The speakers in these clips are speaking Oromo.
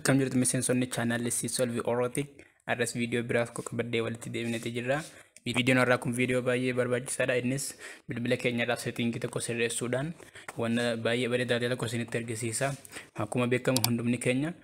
Akkam jirtu miseensonni chaanaalli Solve Orotic arras viidiyoo biraaf qabadhee walitti deebineeti jirra. Viidiyoon har'aa kun viidiyoo baay'ee barbaachisaadha. Innis bilbila keenyarraa settingii tokko sirreessuudhaan wanna baay'ee bareedaa ta'e tokko isinitti argisiisa. Akkuma beekamu hundumni keenya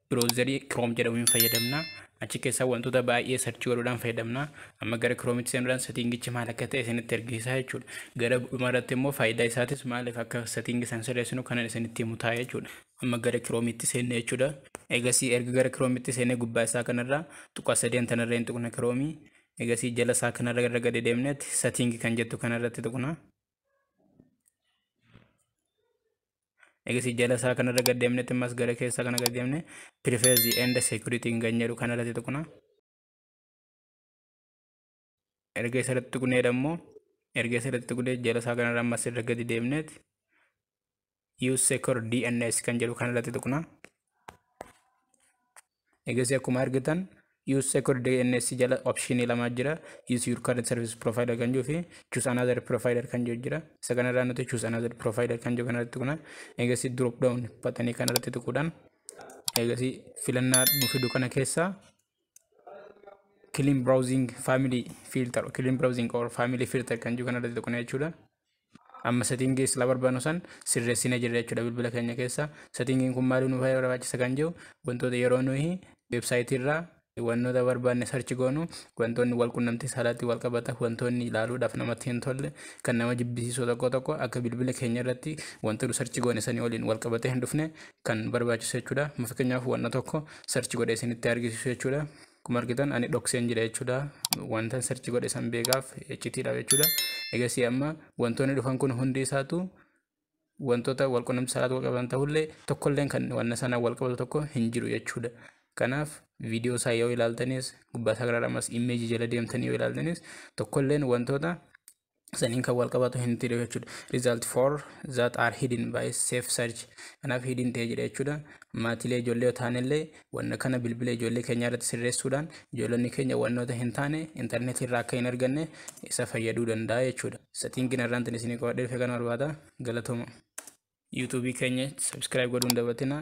browserii Chrome jedhamuun fayyadamna. Achi keessaa wantoota baay'ee search godhuudhaan fayyadamna. Amma gara Chrome'itti seenuudhaan settingichi maal akka ta'e isinitti argisiisa jechuudha. Gara dhumarratti immoo faayidaa isaatis maaliif akka settingii san sirreessinu kanan isinitti himu ta'a jechuudha. Amma gara Chrome'itti seenne jechuudha. Egasii erga gara Chrome'itti seennee gubbaa isaa kanarraa tuqaa sadeen tanarra hin tuqna Chrome'ii. Egasii jala isaa kanarra gara gadi deemnetti setting kan jettu kanarratti tuqna. Egasii jala isaa kanarra gad deemnetti ammas gara keessaa kana gad deemne privacy and security kan jedhu kanarratti tuqna. Erga isarratti tuqnee immoo erga isarratti tuqnee jala isaa kanarra ammas irra gadi deemnetti use secure DNS kan jedhu kanarratti tuqna. Egasii akkuma argitan use secure DNS jala optionii lama jira. Use your current service provider kan jedhuu fi choose another provider kan jedhu jira. Isa kanarraa nuti choose another provider kan jedhu kanarratti tuqna. Egasii drop down batanii kanarratti tuquudhaan egasii filannaa nu fidu kana keessaa clean browsing family filter, clean browsing or family filter kan jedhu kanarratti tuqna jechuudha. Amma settingii isla barbaannu san sirreessinee jirra jechuudha bilbila keenya keessa. Settingiin kun maaliif nu barbaachisa kan jedhu wantoota yeroo nuyi websaayitii irraa wantoota barbaanne search goonu, wantoonni wal qunnamtii saalaatti wal qabatan, wantoonni ilaaluudhaaf namatti hin tolle, kan nama jibbisiisu tokko tokko akka bilbila keenya irratti wanti nu search goone sanii waliin wal qabatee hin dhufne kan barbaachisu jechuudha. Fakkeenyaaf wanna tokko search godhee isinitti argisiisu jechuudha. Akkuma argitan ani dhokseen jira jechuudha. Wanta search godhe san beekaaf iccitiidhaaf jechuudha. Egasii amma wantoonni dhufan kun hundi isaatu wantoota wal qunnamtii saalaatti wal qabatan ta'ullee tokkolleen kan wanna sana wal qabatu tokko hin jiru jechuudha. Kanaaf viidiyoo isaa yoo ilaaltanis gubbaa isaa kanarra ammas imeejii jala deemtanii yoo ilaaltanis tokkolleen wantoota saniin kan wal qabatu hin jiru jechuudha. Result for that are hidden by safe search. Kanaaf hidden ta'ee jira jechuudha. Maatiilee ijoollee yoo taanellee wanna kana bilbila ijoollee keenyaa irratti sirreessuudhaan ijoollonni keenya wantoota hin taane intarneetii irraa akka hin arganne isa fayyaduu danda'a jechuudha. Settingiin irraan tan isinii qabadhee dhufe kana barbaada. Galatooma. YouTubeii keenya subscribe godhuu hin dagatinaa.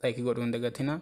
Like godhuu hin dagatinaa.